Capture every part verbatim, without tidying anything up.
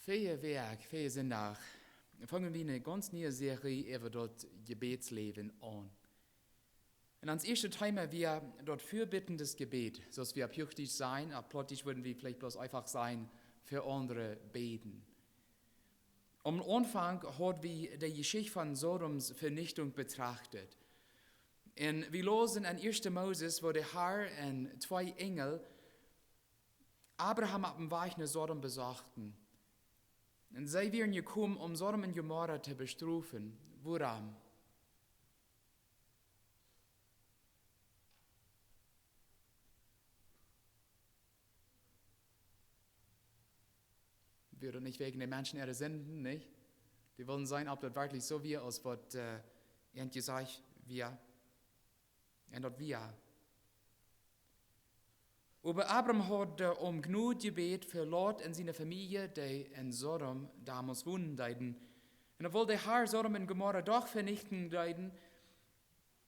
Väaje Wäakj, väaje Sindach, fungen wie eene gaunz niee Serie äwa daut Jebätsläwen aun. Un ons ieeschtet Thema wia daut vebädendet Jebäd, soo aus wie opp Huachdietsch sajen, opp Plautdietsch wudden wie veleicht bloos eefach sajen, fa aundre bäden. Aum Aunfank haud wie de Jeschicht von Sodoms Venichtunk betrachtet. Un wie läsen en ieeschte Moses, woo de Har un twee Enjel Abraham oppem Wajch no Sodom besochten. Un see wieren jekomen, om Sodom un Gomorra to bestrofen. Wuarom? Wia daut nich wäajen de Menschen äare Sinden, nich? Dee wullen seenen, auf daut werkjlich soo wia, aus waut, äh, an jesajcht wia. Un daut wia. Oba Abraham haud, äh, om Jnod jebät fa Lot un siene Famielje, dee en Sodom donmols wonen deeden. Un wan de Har Sodom un Gomorra doch venichten deed,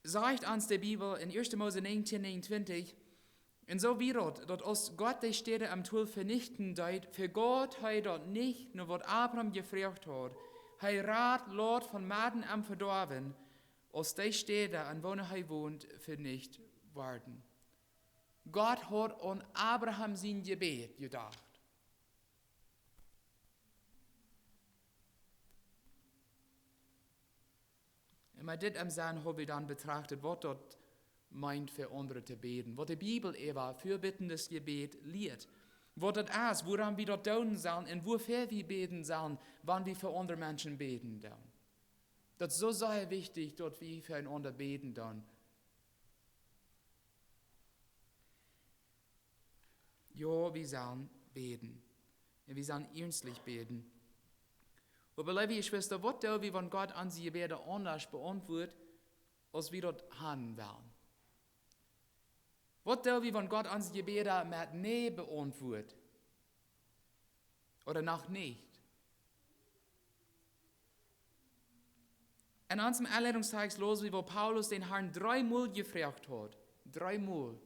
sajcht ons de Bibel en ieeschte Mose näajentieen näajenuntwintich: Un soo wia daut, daut aus Gott de Städ aum Tol venichten deed, vejäd hee daut nich, no waut Abraham jefroacht haud. Hee rad Lot von medden em Vedoawen, aus de Städ, aun woone hee wond, venicht worden. Gott haud aun Abraham sien Jebäd jedocht. Un met dit em Senn ha wie dan betracht, waut daut meent, fa aundre to bäden. Waut de Bibel äwa vebädendet Jebäd lieet. Waut daut es, wuarom wie daut doonen sellen un wuafäa wie bäden sellen, wan wie fa aundre Menschen bäden doonen. Daut es soo sea wichtich, daut wie fa eenaunda bäden doonen. Jo, wie sellen bäden. Un wie sellen iernstlich bäden. Oba leewe Jeschwista, waut doo wie, wan Gott onse Jebäda aundasch beauntwuat, aus wie daut haben wellen? Waut doo wie, wan Gott onse Jebäda met Nä beauntwuat? Ooda noch nich? En onsem Enleitungstext läs wie, woo Paulus dän Harn dreemol jefroacht haud. Dreemol.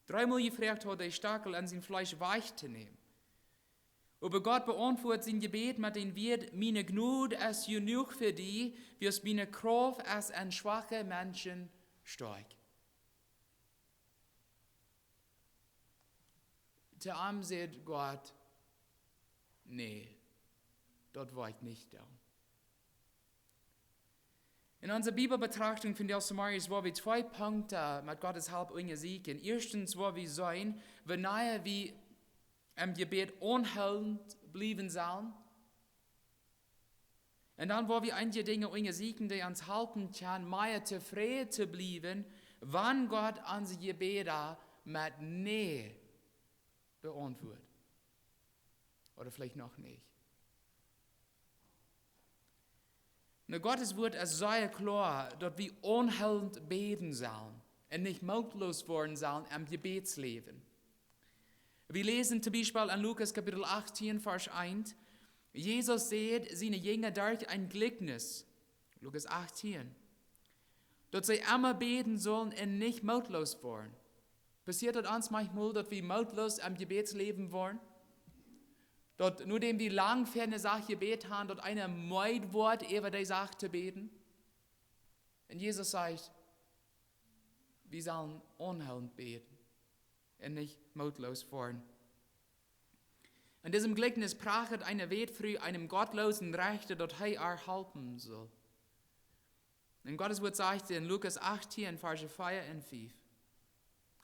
Dreemol jefroacht haud, de Stokel aun sien Fleesch wajchtonämen. Oba Gott beauntwuat sien Jebäd met dän Wieed: Miene Jnod es jenuach fa die, wiels miene Krauft es en schwache Menschen stoakj. To am säd Gott: Nä, daut woa ekj nich doonen. En onse Bibelbetrachtunk vondoag zemorjes woa wie twee Punkten met Gottes Help unjasieekjen. Ieeschtens woa wie seenen, wanea wie em Jebäd aunhoolent bliewen sellen. Un dan woa wie eenje Dinja unjasieekjen, dee ons halpen kjennen, mea tofräd to bliewen, wan Gott onse Jebäda met Nä beauntwuat. Ooda veleicht noch nich. Nu, Gottes Wuat es sea kloa, daut wie aunhoolent bäden sellen un nich mootloos woaren sellen em Jebädsläwen. Wie läsen toom Biespel en Lukas Kapitel achtieen, Varsch eent. Jesus säd siene Jinja derch een Jlikjnis, Lukas achtieen, daut see emma bäden sellen un nich mootloos woaren. Passieet daut ons maunchmol, daut wie mootloos em Jebädsläwen woaren? Daut, nodäm wie lang fa eene Sach jebät haben, daut eena meed woat, äwa dee Sach to bäden? Un Jesus sajcht, wie sellen aunhoolent bäden un nich mootloos woaren. En disem Jlikjnis prachat eene Wätfru eenem gottloosen Rechta, daut hee äa halpen saul. Un Gottes Wuat sajcht en Lukas achtieen, Varsch vea un fief.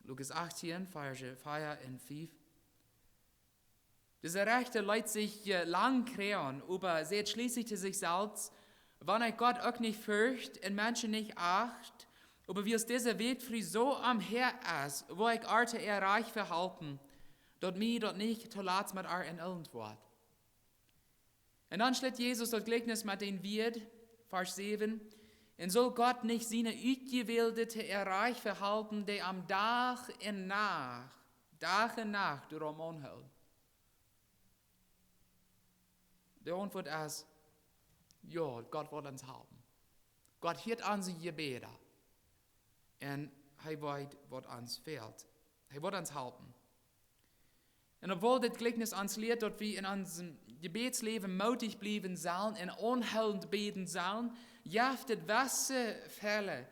Lukas achtieen, Varsch vea un fief. Dise Rechta leet sikj, äh, lang kjrieen, oba säd schlieslich to sikj selfst: Wan ekj Gott uk nich fercht un Menschen nich acht, oba wiels dise Wätfru soo omhäa es, woa ekj äa to äa Rajcht vehalpen, daut mie daut nich toolatst met äa en Elend woat. Un dan schlitt Jesus daut Jlikjnis met dän Wieed, Varsch säwen: Un saul Gott nich siene Utjewälde to äa Rajcht vehalpen, dee am Dach un Nacht, Dach un Nacht doarom aunhoolen? De Auntwuat es: Jo, Gott woat ons halpen. Gott hieet onse Jebäda. Un hee weet, waut ons fält. Hee woat ons halpen. Un obwohl dit Jlikjnis ons lieet, daut wie en onsem Jebädsläwen mootich bliewen sellen un aunhoolent bäden sellen, jeft et jewesse Fäll,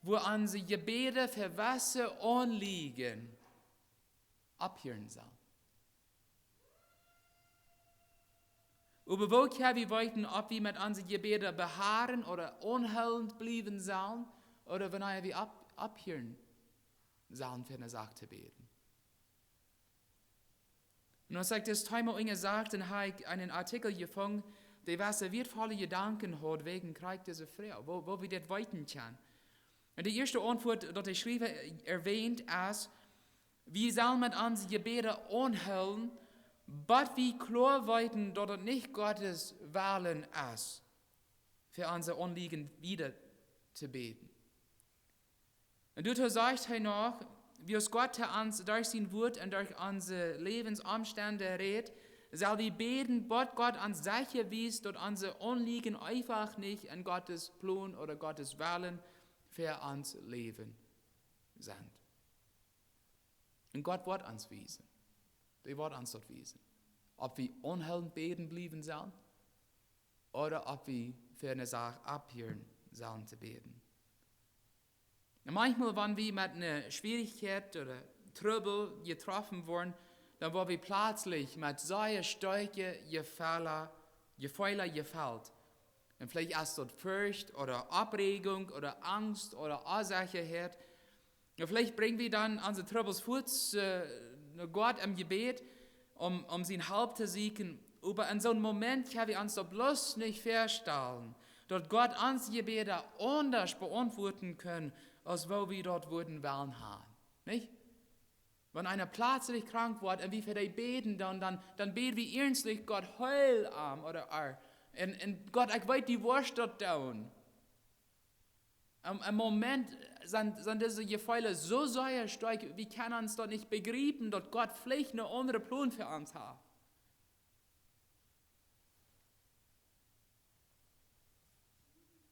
wua onse Jebäde fa jewesse Aunlieden opphieren sellen. Oba woo kjenn wie weeten, auf wie met onse Jebäde behoaren ooda aunhoolent bliewen sellen, ooda wanea wie opp-, opphieren sellen fa eene Sach to bäden? Un aus ekj dit Thema unjasocht, dan hab ekj eenen Artikel jefungen, dee jewesse wieetvolle Jedanken haud wäajen krakjt dise Froag, woo, woo wie dit weeten kjennen. Un de ieeschte Auntwuat, daut de Schriewa erwähnt, es, wie sellen met onse Jebäde aunhoolen, bat wie kloa weeten, daut et nich Gottes Wellen es, fa onse Aunlieden wieda to bäden. Un doatoo sajcht hee noch, wiels Gott to ons derch sien Wort un derch onse Läwensomstend rät, sell wie bäden, bat Gott ons secha wiest, daut onse Aunlieden eefach nich en Gottes Plon ooda Gottes Wellen fa ons Läwen sent. Un Gott woat ons wiesen. Dee woat ons daut wiesen. Auf wie aunhoolent bäden bliewen sellen, ooda auf wie fa eene Sach opphieren sellen to bäden. Un maunchmol, wan wie met eene Schwierichkjeit ooda Trubbel jetroffen woaren, dan woa wie pletslich met sea stoakje Jefeele, Jefeele jefelt. Un veleicht es daut Forcht ooda Oppräajunk ooda Angst ooda Onsechaheit. Un veleicht brinj wie dan onse Trubbels fuaz, äh, no Gott em Jebäd, om, om siene Help to sieekjen. Oba en soon Moment kjenn wie ons daut bloos nich väastalen, daut Gott onse Jebäde aundasch beauntwuaden kunn, aus woo wie daut wudden wellen haben. Nich? Wan eena pletslich krank woat un wie fa dee bäden, dan, dan, dan bäd wie iernstlich: "Gott, heel am ooda ar." Un, un: "Gott, ekj weet, du woascht daut doonen." Em, em Moment sent, sent dise Jefeele soo sea stoakj, wie kjennen ons daut nich bejriepen, daut Gott veleicht eenen aundren Plon fa ons haft.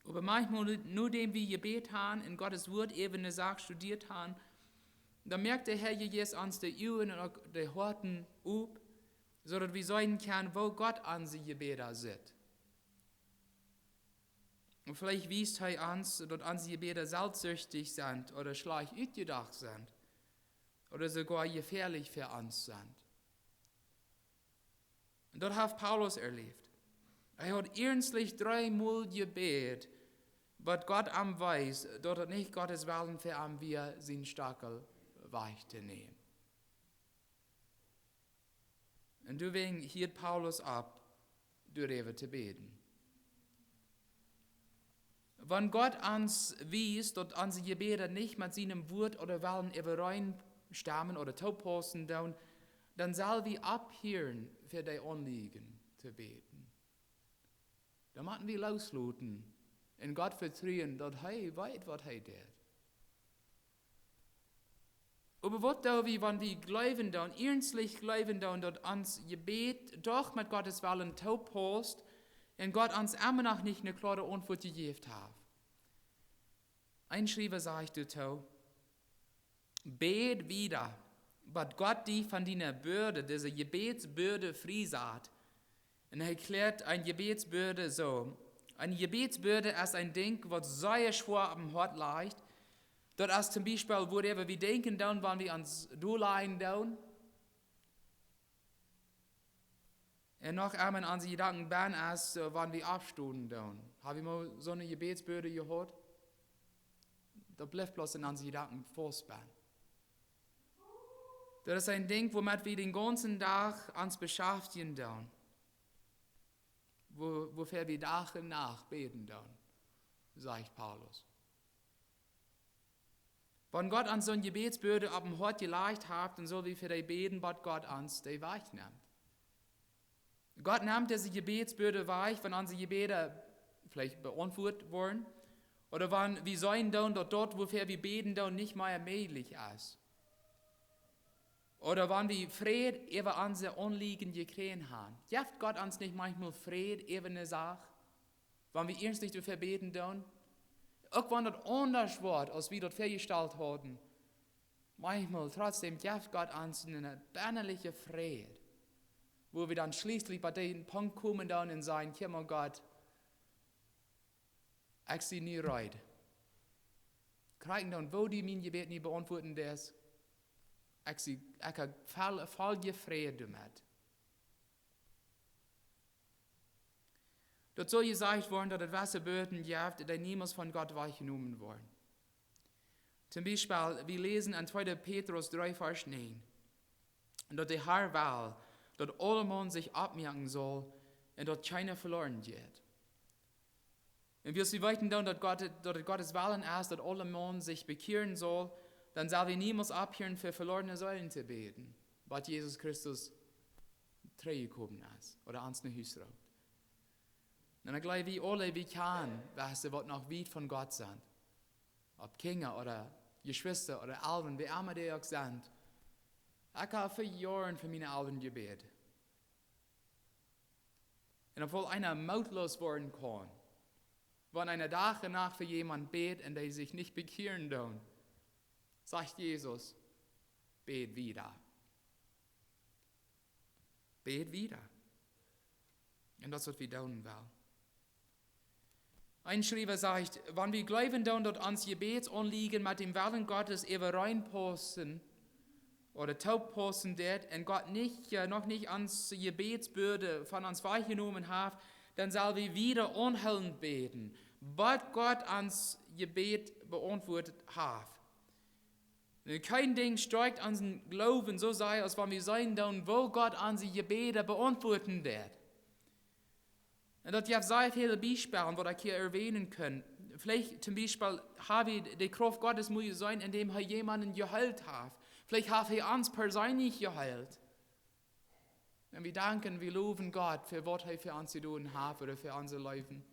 Oba maunchmol, nodäm wie jebät haben un Gottes Wort äwa eene Sach studieet haben, dan moakt de Herr Jesus ons de Uagen un uk de Hoaten op, soo daut wie seenen kjennen, woo Gott onse Jebäde sitt. Un veleicht wiest hee ons, daut onse Jebäde selfstsüchtich sent ooda schlajcht utjedocht sent ooda soogoa jefäalich fa ons sent. Un daut haft Paulus erläft. Hee haud iernstlich dreemol jebät, bat Gott am wees, daut et nich Gottes Wellen fa am wia, sienen Stock wajchtonämen. Un doawäajen hieed Paulus opp, doaräwa to bäden. Wan Gott ons wiest, daut onse Jebäde nich met sienem Wort ooda Wellen äwareenstemmen ooda toopaussen doonen, dan sell wie opphieren, fa dee Aunlieden to bäden. Dan motten wie loosloten un Gott vetruen, daut hee weet, waut hee deit. Oba waut doo wie, wan wie jleewen doonen, iernstlich jleewen doonen, daut ons Jebäd doch met Gottes Wellen toopaust un Gott ons emma noch nich eene kloare Auntwuat jejäft haft? Een Schriewa sajcht doatoo: "Bäd wieda, bat Gott die von diene Bürde, dise Jebädsbürde, friesat." Un hee erkjläat eene Jebädsbürde soo: Eene Jebädsbürde es een Dinkj, waut sea schwoa oppem Hoat lajcht. Daut es toom Biespel, woaräwa wie denkjen doonen, wan wie ons dolläajen doonen. Un noch emma en onse Jedanken bennen es, äh, wan wie oppstonen doonen. Hab wie mol soone Jebädsbürde jehaut? Daut blift bloos en onse Jedanken faust bennen. Daut es een Dinkj, woomet wie dän gaunzen Dach ons beschaftjen doonen. Woo-, woafäa wie Dach un Nacht bäden doonen, sajcht Paulus. Wan Gott ons soone Jebädsbürde oppem Hoat jelajcht haft, dan sell wie fa dee bäden, bat Gott ons dee wajchnemt. Gott nemt dise Jebädsbürde wajch, wan onse Jebäde veleicht beauntwuat woaren, ooda wan wie seenen doonen, daut daut, woafäa wie bäden doonen, nich mea mäajlich es. Ooda wan wie Fräd äwa onse Aunlieden jekjräajen haben. Jeft Gott ons nich maunchmol Fräd äwa eene Sach, wan wie iernstlich doafäa bäden doonen? Uk wan daut aundasch woat, aus wie daut väajestalt hauden. Maunchmol, trotzdäm, jeft Gott ons eenen bennlichen Fräd. Wua wie dan schlieslich bie dän Punkt komen dan un sajen: "Kjikj mol, Gott, ekj sie nu reed." Kjikj dan, woo du mien Jebäd nu beauntwuaden deist. Ekj sie, ekj hab voll, voll Jefreid doamet. Daut saul jesajcht woaren, daut et jewesse Bürden jeft, dee niemols von Gott wajchjenomen woaren. Toom Biespel, wie läsen en tweede Petrus dree, Varsch näajen, daut de Herr well, daut aulemaun sikj oppmoaken saul un daut kjeena veloaren jeit. Un wiels wie weeten dan, daut Gott, daut et Gott sien Wellen es, daut aulemaun sikj bekjieren saul, dan sell wie niemols oppheeren, fa veloarne Seelen to bäden, waut Jesus Christus trigjjekomen es ooda ons no Hus roopt. Un ekj jleew, wie aule, wie kjanen Menschen, waut noch wiet von Gott sent. Auf Kjinja ooda Jeschwista ooda Elren, wäa emma dee uk sent. Ekj hab fa Joaren fa miene Elren jebät. Un wan eena mootloos woaren kaun, wan eena Dach un Nacht fa jemaunt bät un dee sikj nich bekjieren deit, sajcht Jesus: "Bät wieda. Bät wieda." Un daut es, waut wie doonen wellen. Een Schriewa sajcht: "Wan wie jleewen doonen, daut ons Jebädsaunlieen met däm Wellen Gottes äwareenpaussen ooda toopaussen deit, un Gott nich, äh, noch nich ons Jebädsbürden von ons wajchjenomen haft, dan sell wie wieda aunhoolent bäden, bat Gott ons Jebäd beauntwuat haft." Un kjeen Dinkj stoakjt onsen Gloowen soo sea, aus wan wie seenen doonen, woo Gott onse Jebäda beauntwuaden deit. Un daut jeft sea väle Biespels, waut ekj hia erwänen kaun. Veleicht toom Biespel hab wie de Krauft Gottes mol jeseenen, endäm hee jemaunt jeheelt haft. Veleicht haft hee ons perseenlich jeheelt. Un wie danken, wie lowen Gott fa waut hee fa ons jedonen haft ooda fa onse Läwen.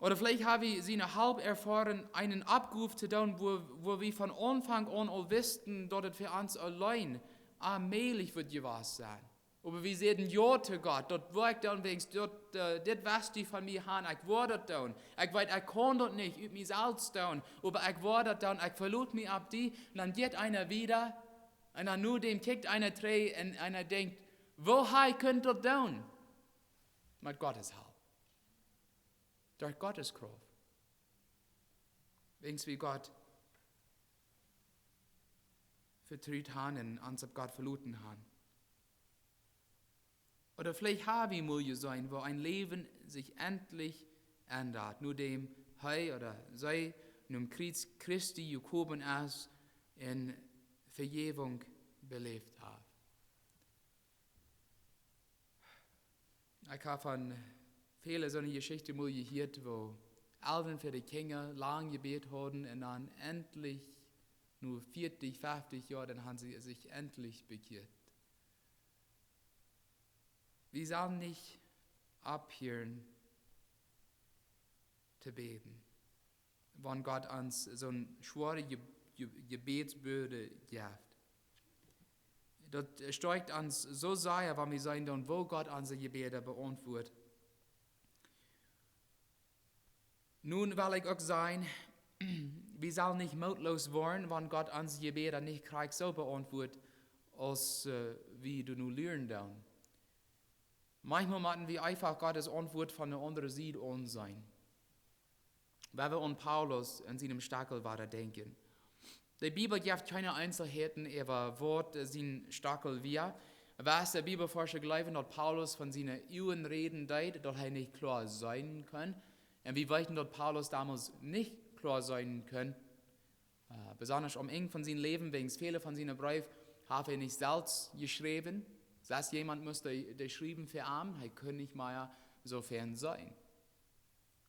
Ooda veleicht hab wie siene Help erfoaren, eene Oppgow to doonen, wua, wua wie von Aunfank aun aul wisten, daut et fa ons auleen onmäajlich wudd jewast sennen. Oba wie säden jo to Gott, daut woa ekj doonen, wäajens daut, äh, dit wist du von mie han, ekj woa daut doonen. Ekj weet, ekj kaun daut nich ut mie selfst doonen, oba ekj woa daut doonen, ekj veloot mie opp die. Un dan jeit eena wieda, un dan no däm kjikjt eena trigj un eena denkjt: "Woo hab ekj kunt daut doonen?" Met Gott siene Help. Derch Gott siene Krauft. Wäajens wie Gott vetrut han un ons opp Gott veloten han. Ooda veleicht hab wie mol jeseenen, wua een Läwen sikj endlich endat, nodäm hee ooda see nom Kjriez Christi jekomen es un Vejäwunk beläft haft. Ekj hab von väle soone Jeschichten mol jehieet, wua Elren fa de Kjinja lang jebät hauden un dan endlich, no vieetich, feftich Joa, dan han see sikj endlich bekjieet. Wie sellen nich oppheeren to bäden, wan Gott ons soone schwoare Je-, Je-, Jebädsbürd jeft. Daut stoakjt ons soo sea, wan wie seenen doonen, woo Gott onse Jebäda beauntwuat. Nu well ekj uk sajen, wie sellen nich mootloos woaren, wan Gott onse Jebäda nich krakjt soo beauntwuat, aus, äh, wie daut nu lieren doonen. Maunchmol motten wie eefach Gott siene Auntwuat von de aundre Sied aunseenen. Wan wie aun Paulus un sienen Stachel wada denkjen. De Bibel jeft kjeene Eenselheiten äwa waut sien Stachel wia. Woo väl Bibelforscha jleewen, daut Paulus von siene Uagen räden deed, daut hee nich kloa seenen kunn. Un wie weeten, daut Paulus donmols nich kloa seenen kunn. Äh, besonda aum Enj von sien Läwen, wäajens väle von siene Breew haft hee nich selfst jeschräwen. Sest jemaunt must dee, dee schriewen fa am, hee kunn nich mea soo fein seenen.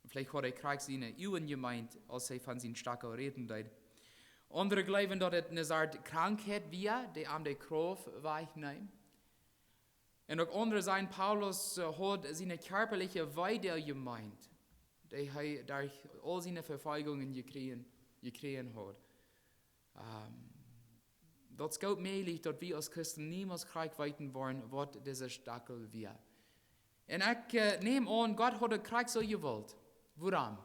Veleicht haud hee krakjt siene Uagen jemeent, aus hee von sien Stachel räden deed. Aundre jleewen, daut et eene Sort Krankheit wia, dee am de Krauft wajchneem. Un uk aundre sajen, Paulus, äh, haud siene kjarpaliche Weedeel jemeent, dee hee derch aul siene Vefoljungen jekjräajen, jekjräajen haud. Ähm, daut es goot mäajlich, daut wie aus Christen niemols krakjt weeten woaren, waut dise Stachel wia. Un ekj, äh, näm aun, Gott haud et krakjt soo jewult. Wuarom?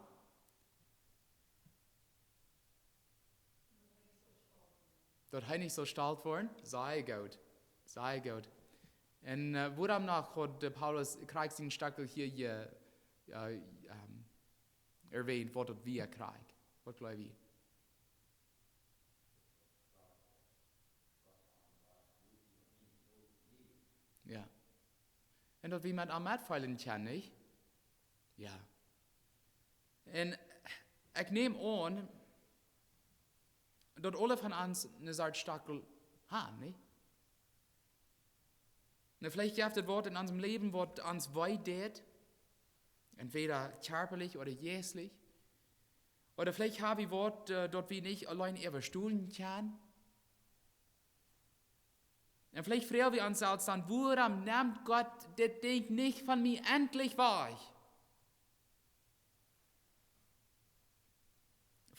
Daut hee nich soo stolt woat? Sea goot. Sea goot. Un äh, wuarom noch haud de Paulus krakjt sien Stekjel hia je, äh, ähm, erwähnt, waut daut wia krakjt? Waut jleew jie? Jo. Un daut wie met am metfeelen kjennen, nich? Jo. Un ekj näm aun, daut aule von ons een Stekjel han, nich? Nu, veleicht jeft et waut en onsem Läwen, waut ons wee deit, entwäda kjarpalich ooda jeistlich. Ooda veleicht ha wie waut, äh, daut wie nich auleen äwastonen kjennen. Un veleicht froag wie ons selfst dan: Wuarom nemt Gott dit Dinkj nich von mie endlich wajch?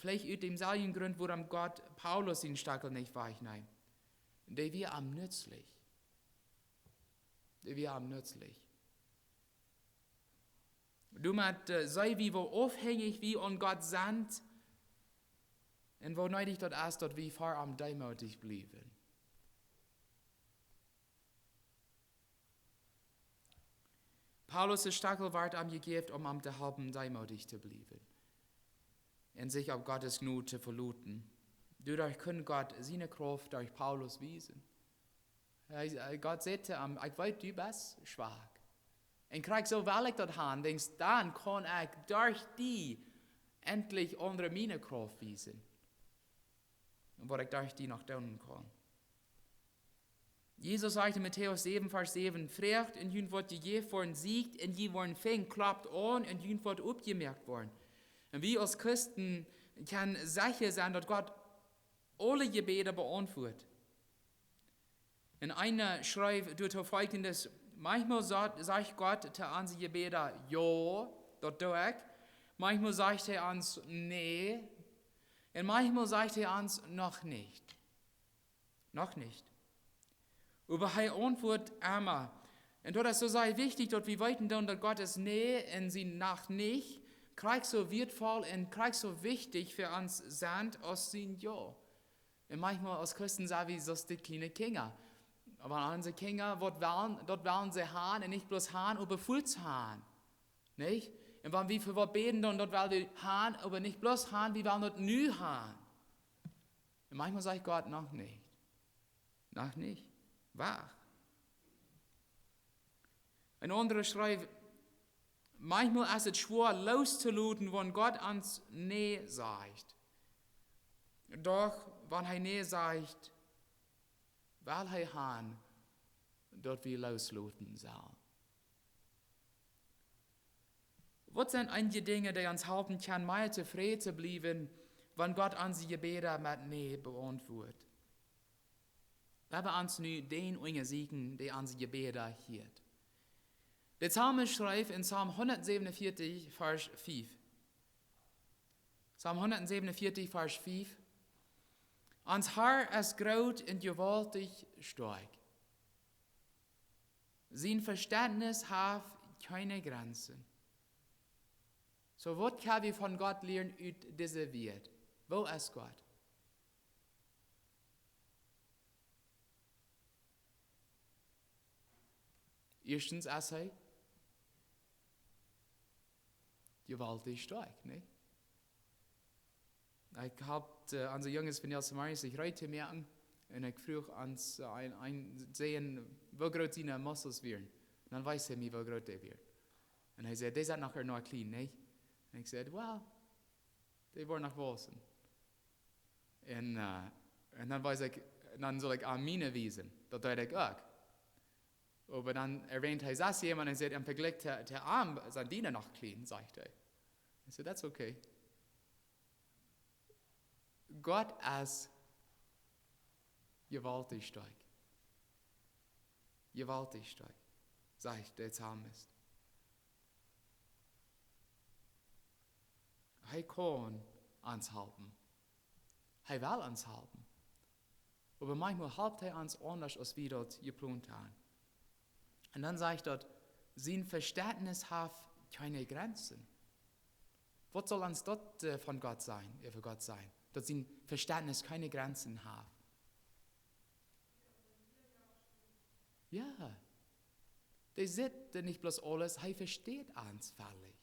Veleicht ut dämselwjen Grunt, wuarom Gott Paulus sien Stekjel nich wajchneem. Dee wia am nützlich. Dee wia am nützlich. Doamet äh, see wie, woo aufhenjich wie aun Gott sent un woo needich daut es, daut wie ver am deemootich bliewen. Paulus sien Stekjel wort am jejäft, om am to halpen, deemootich to bliewen un sikj opp Gottes Jnod to veloten. Doaderch kunn Gott siene Krauft derch Paulus wiesen. Hee, äh, Gott säd to am: Ekj weet, du best schwak. Un krakjt soo well ekj daut han, denkjst, dan kaun ekj derch die endlich aundre miene Krauft wiesen. Un waut ekj derch die noch doonen kaun. Jesus sajcht en Matäus säwen, Varsch säwen: Froagt un junt woat jejäft woaren, sieekjt un jie woaren finjen, klopt aun un junt woat opjemoakt woaren. Un wie aus Christen kjennen secha sennen, daut Gott aule Jebäda beauntwuat. Un eena schreef doatoo foljendet: Maunchmol sa-, sajcht Gott to onse Jebäda: Jo, daut doo ekj. Maunchmol sajcht hee ons: Nä. Un maunchmol sajcht hee ons: Noch nich. Noch nich. Oba hee auntwuat emma. Un daut es soo sea wichtich, daut wie weeten doonen, daut Gott sien Nä un sien Noch nich krakjt soo wieetvoll un krakjt soo wichtich fa ons sent aus sien Jo. Un maunchmol aus Christen sent wie soo aus de kjliene Kjinja. Wan onse Kjinja waut wellen, daut wellen see han, un nich bloos han, oba fuaz han. Nich? Un wan wie fa waut bäden, dan daut well wie han, oba nich bloos han, wie wellen daut nu han. Un maunchmol sajcht Gott: Noch nich. Noch nich. Wacht. Een aundra schreef: Maunchmol es et schwoa loostoloten, wan Gott ons Nä sajcht. Doch wan hee Nä sajcht, well hee han, daut wie loosloten sellen. Waut sent eenje Dinja, dee ons halpen kjennen, mea tofräd to bliewen, wan Gott onse Jebäda met Nä beauntwuat? Lot ons nu dän unjasieekjen, dee onse Jebäda hieet. De Psalmist schreef en Psalm hundatsäwenunvieetich, Varsch fief. Psalm hundatsäwenunvieetich, Varsch fief: Ons Har es groot un jewaultich stoakj. Sien Vestentnis haft kjeene Grenzen. Soo, waut kjenn wie von Gott lieren ut dise Wieed? Woo es Gott? Ieeschtens es hee jewaultich stoakj, nä? Ekj halp äh, onse Junges von Nelson Marius sikj reed to moaken. Un ekj fruach ons äh, een, een, seenen, woo groot siene muscles wieren. Un dan wees hee mie, woo groot dee wieren. Un hee säd: Dee sent noch, noch kjlien, nä? Un ekj säd: Well, dee woaren noch wausen. Un, äh, un dan wees ekj, dan sull ekj am miene wiesen. Daut deed ekj uk. Oba dan erwäant hee sest jemaunt un säd, em Vejlikj to, to am sent diene noch kjlien, sajcht hee. Ekj säd: That's okay. Gott es jewaultich stoakj. Jewaultich stoakj, sajcht de Psalmist. Hee kaun ons halpen. Hee well ons halpen. Oba maunchmol halpt hee ons aundasch, aus wie daut jeplont han. Un dan sajcht daut: Sien Vestentnis haft kjeene Grenzen. Waut saul ons daut äh, von Gott sennen, äwa Gott sennen? Daut sien Vestentnis kjeene Grenzen haft. Jo. Dee sitt nich bloos aules, hee vesteit ons völlich.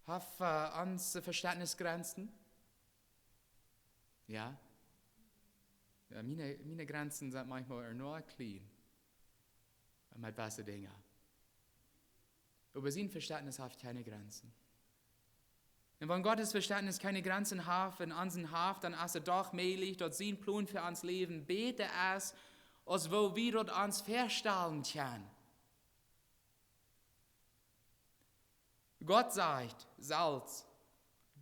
Haft, äh, ons Vestentnis Grenzen? Jo. Jo, miene, miene Grenzen sent maunchmol ea kjlien. Met jewesse Dinja. Oba sien Vestentnis haft kjeene Grenzen. Un wan Gott sien Vestentnis kjeene Grenzen haft un onsen haft, dan es et doch mäajlich, daut sien Plon fa ons Läwen bäta es, aus woo wie daut ons väastalen kjennen. Gott sajcht selfst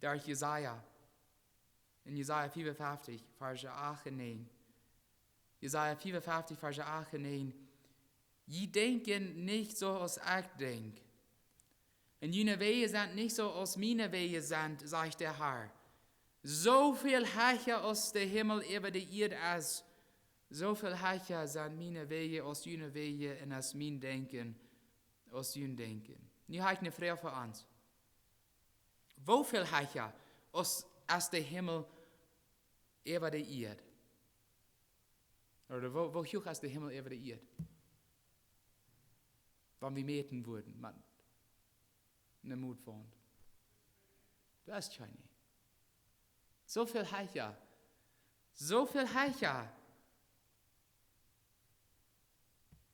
derch Jesaja, en Jesaja fiefenfeftich, Varsch acht un näajen. Jesaja fiefenfeftich, Varsch acht un näajen. Jie denkjen nich soo aus ekj denkj. Un june Wäaj sent nich soo aus miene Wäaj sent, sajcht de Herr. Soo väl hecha aus de Himmel äwa de Ieed es, soo väl hecha sent miene Wäaj aus june Wäaj un es mien Denkjen aus jun Denkjen. Nu hab ekj eene Froag fa ons. Woo väl hecha aus, es de Himmel äwa de Ieed? Ooda woo, woo huach es de Himmel äwa de Ieed? Wan wie mäten wudden met eene Mootwaunt. Daut es kjeen. Soo väl hecha. Soo väl hecha.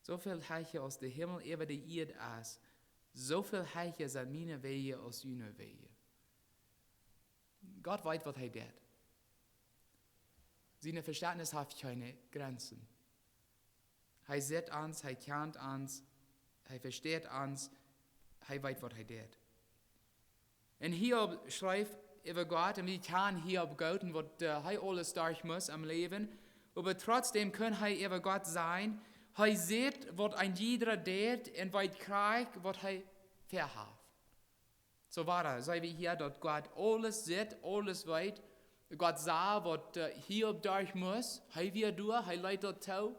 Soo väl hecha aus de Himmel äwa de Ieed es, soo väl hecha sent miene Wäaj aus june Wäaj. Gott weet, waut hee deit. Sien Vestentnis haft kjeene Grenzen. Hee sitt ons, hee kjant ons, hee vesteit ons, hee weet, waut hee deit. Un Hiob schrift äwa Gott, un wie kjanen Hiob goot un waut, äh, hee aules derch must em Läwen. Oba trotzdäm kaun hee äwa Gott sajen, hee sitt, waut een jiedra deit, un weet krakjt, waut hee väahaft. Soo wada, seenen wie hia, daut Gott aules sitt, aules weet. Gott sach, waut, äh, Hiob derch must. Hee wia doa, hee leet daut too.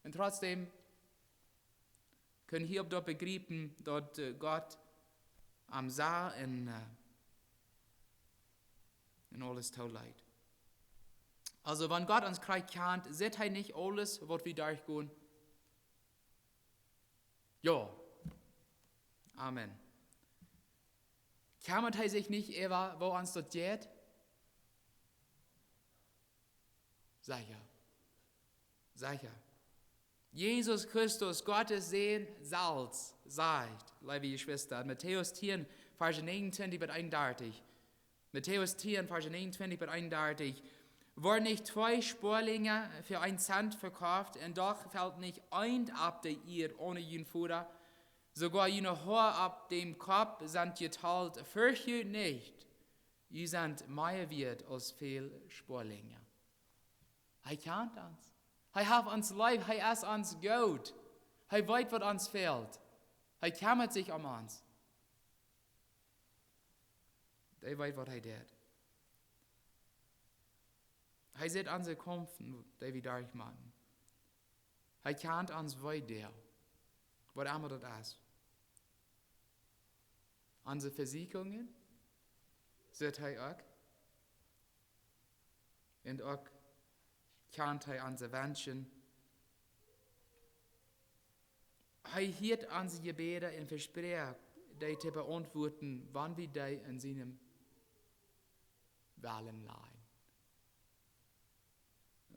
Un trotzdäm kaun Hiob daut bejriepen, daut, äh, Gott am sach un, äh, un aules tooleet. Aulsoo, wan Gott ons krakjt kjant, sitt hee nich aules, waut wie derchgonen? Jo. Amen. Kjemmat hee sikj nich äwa, woo ons daut jeit? Secha. Secha. Jesus Christus, Gott sien Sän selfst, sajcht, leewe Jeschwista, en Matäus tieen, Varsch näajenuntwintich bat eenundartich. Matäus tieen, Varsch näajenuntwintich bat eenundartich. Woaren nich twee Sparlinja fa een Cent vekoft, un doch felt nich eent opp de Ieed one jun Voda? Soogoa june Hoa opp däm Kopp sent jetalt. Ferjcht junt nich, jie sent mea wieet aus väl Sparlinja. Hee kjant ons. Hee haft ons leef. Hee es ons goot. Hee weet, waut ons fält. Hee kjemmat sikj om ons. Hee weet, waut hee deit. Hee sitt onse Kjampen, dee wie derchmoaken. Hee kjant ons Weedoag, waut emma daut es. Onse Vesieekjungen sitt hee uk. Un uk kjant hee onse Wenschen. Hee hieet onse Jebäda un vesprakjt, dee to beauntwuaden, wan wie dee en sienen Wellen lajen.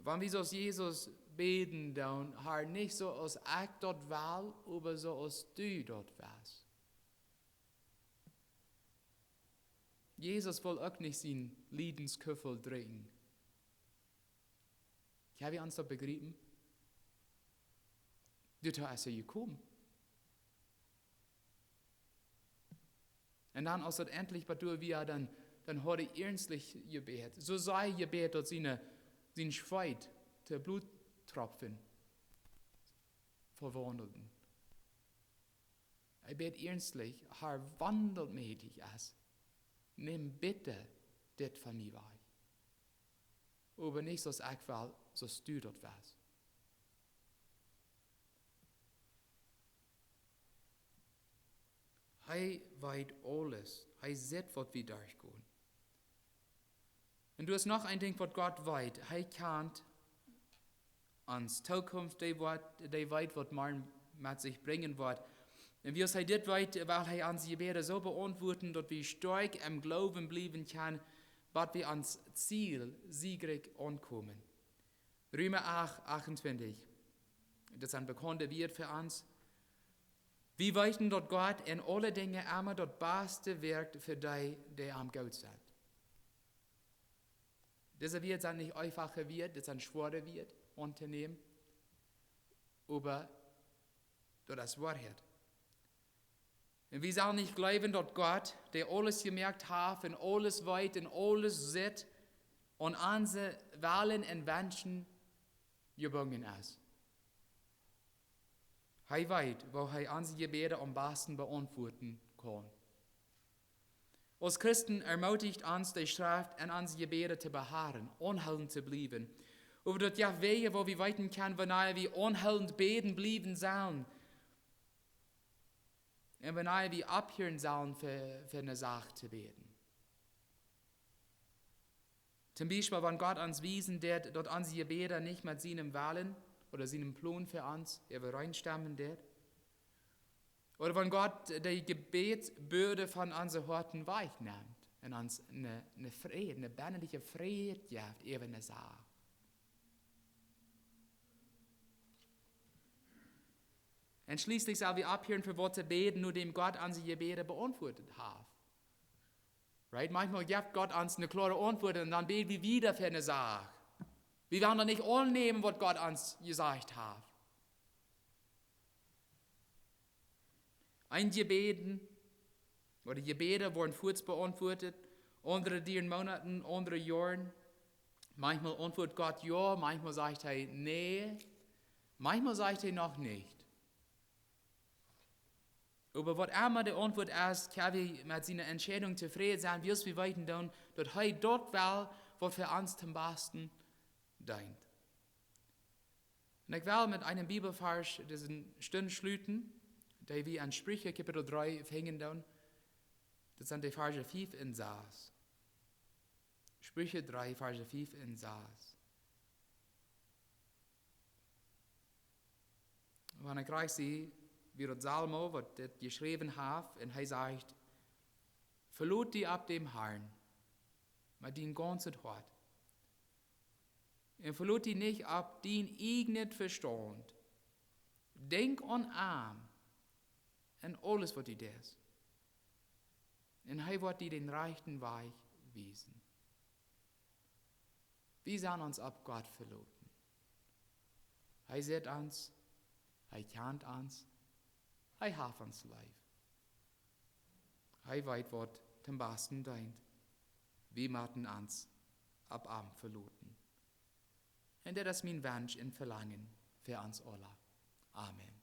Wan wie soo aus Jesus bäden doonen, Herr, nich soo aus ekj daut well, oba soo aus du daut west. Jesus wull uk nich sien Liedenskuffel drinkjen. Kjenn wie ons daut bejriepen? Doatoo es hee jekomen. Un dan, aus daut entlich bie doa wia, dan, dan haud hee iernstlich jebät. Soo sea jebät, daut sien, sien Schweet to Bloot tropft vewaundelt. Hee bät iernstlich: Herr, wan daut mäajlich es, nemm bitte dit von mie wajch. Oba nich soo aus ekj well, soo aus du daut west. Hee weet aules. Hee sitt, waut wie derchgonen. Un doa es noch een Dinkj, waut Gott weet. Hee kjant Ons Tookunft, dee weet, waut morjen met sikj brinjen woat. Un wiels hee dit weet, well hee onse Jebäda soo beauntwuaten, daut wie stoakj em Gloowen bliewen kjennen, bat wie aun ons Ziel siegrikj aunkomen. Reema acht, achtuntwintich. Daut es een bekaunda Varsch fa ons. Wie weeten, daut Gott en aule Dinja emma daut Baste wirkjt fa dee, dee am goot sent. Dise Wieed sent nich eenfache Wieed, dit sent schwoare Wieed auntonämen. Oba daut es Woarheit. Un wie sellen nich jleewen, daut Gott, dee aules jemoakt haft un aules weet un aules sitt, aun onse Wellen un Wenschen jebungen es. Hee weet, woo hee onse Jebäda aum basten beauntwuaten kaun. Aus Christen ermuticht ons de Schreft, en onse Jebäda to beharren, aunhoolent to bliewen. Oba daut jeft Wäaj, woo wie weeten kjennen, wanea wie aunhoolent bäden bliewen sellen. Un wanea wie opphieren sellen fa, fa eene Sach to bäden. Toom Biespel, wan Gott ons wiesen deit, daut onse Jebäda nich met sienen Wellen ooda sienen Plon fa ons äwareenstemmen deit. Ooda wan Gott de Jebädsböaden von onse Hoaten wajchnemt un ons een, een Fräd, een binnelja Fräd jeft äwa eene Sach. Un schlieslich sell wie opphieren fa waut to bäden, nodäm Gott onse Jebäda beauntwuat haft. Right? Maunchmol jeft Gott ons eene kloare Auntwuat un dan bäd wie wieda fa eene Sach. Wie wellen dan nich aunnämen, waut Gott ons jesajcht haft. Eenje Jebäda, ooda Jebäda woaren fuaz beauntwuat, aundre dieren Moonaten, aundre Joaren. Maunchmol auntwuat Gott jo, maunchmol sajcht hee nä, maunchmol sajcht hee noch nich. Oba waut emma de Auntwuat es, kjenn wie met siene Entscheidunk tofräd sennen, wiels wie weeten dan, daut hee daut well, waut fa ons toom basten deent. Un ekj well met eenem Bibelvarsch dise Stund schluten, dee wie en Spricha Kapitel dree finjen doonen. Daut sent de Varsch fief un sas. Spricha dree, Varsch fief un sas. Wan ekj rajcht sie, wia daut Salomo, waut dit jeschräwen haft, un hee sajcht: "Veloot die opp däm Harn met dien gaunzet Hoat. Un veloot die nich opp dien ieejnet Vestaunt. Denkj aun am en aules, waut du deist. Un hee woat die dän rajchten Wajch wiesen." Wie sellen ons opp Gott veloten. Hee sitt ons, hee kjant ons, hee haft ons leef. Hee weet, waut toom basten deent. Wie motten ons opp am veloten. Un dit es mien Wunsch un Velangen fa ons aula. Amen.